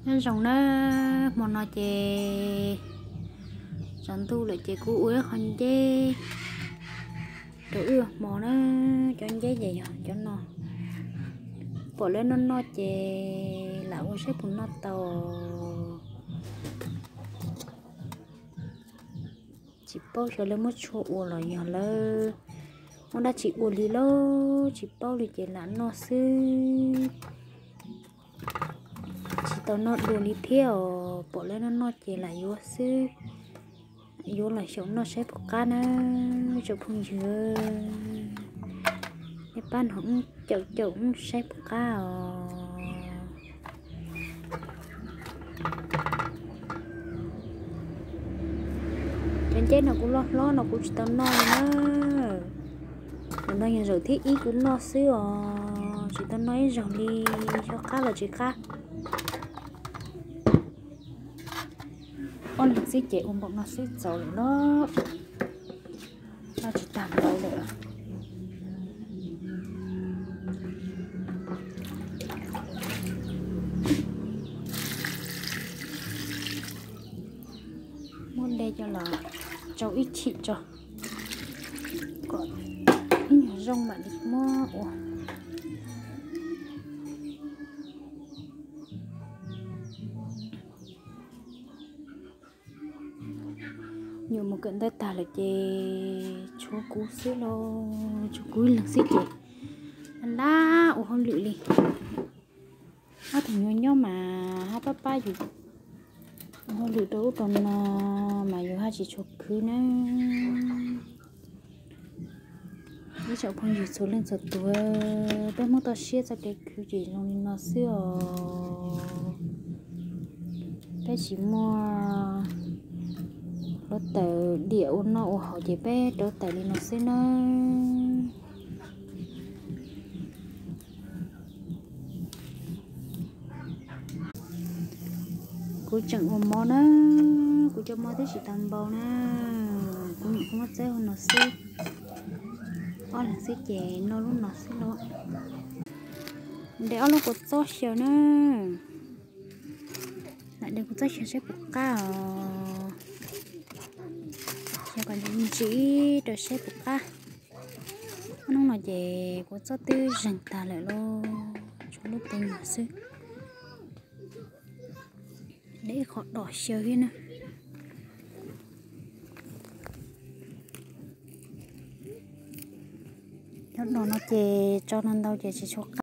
Nyob zoo na, hmo no ces tsaus ntuj lawm ces kuv ua ib qho nceb rau wb hmo na. Cov nceb ces yog cov no, pom lawv noj noj ces lam ua saib puas noj tau. Tsis paub xyov lawv muab tshuaj ua los yog lawv muab dab tsi ua li lauj, tsis paub li ces lam noj xwb. Tsis tau noj dua li thiab os, pom lawv noj noj ces lam yuav xwb. Yuav los xyaum noj saib puas qab na tsoom phooj ywg. Nej pab no wb caum caum wb saib puas qab os. Cov nceb no kuv loj hlob no kuv tsis tau noj li na. Zaum no yog zaum thib ib kuv noj xwb os, tsis tau noj ib zaug li, xyov qab los tsis qab. Ob leeg xwb ces ua npaum no xwb txaus lawm los. Noj tsis tag npaum lawm. Muab de coj los tsau ib chim tso kom ib nyuag zoo mam li muab ua. Nyuam mus kawm ntawv tag lawm ces tshuav kuv xwb lauj, tshuav kuv ib leeg xwb ces laj ua hauj lwm li. Ob tug nyuam nyob mas haj pab pab yus ua hauj lwm rau ub rau no mas yus haj tsis tshua khwv na. Ib tsoom phooj ywg txhua leej txhua tus, peb Hmoob toj siab txoj kev khwv ces zoo li no xwb os. Peb tsis muaj hluav taws diam ua noj ua haus ces peb rauv taws li no xwb nawb. Kuv tseem ua mov na, kuv cov mov twb tsis tau npau na, kuv nyuam qhuav muab txawb hauv no xwb. Ob leeg xwb ces noj lub no xwb lauj. De ob lub kua txob xyaw na, lam de kua txob xyaw saib puas qab os. Xyaw kom ntsim rau saib puas qab. Ob hnub no ces kua txob twb zeeg tag lawm lauj, tshuav lub puas nyuam xwb. De ib qho dos xyaw thiab na. Cov dos no ces tso ntau ntau ces tsis tshua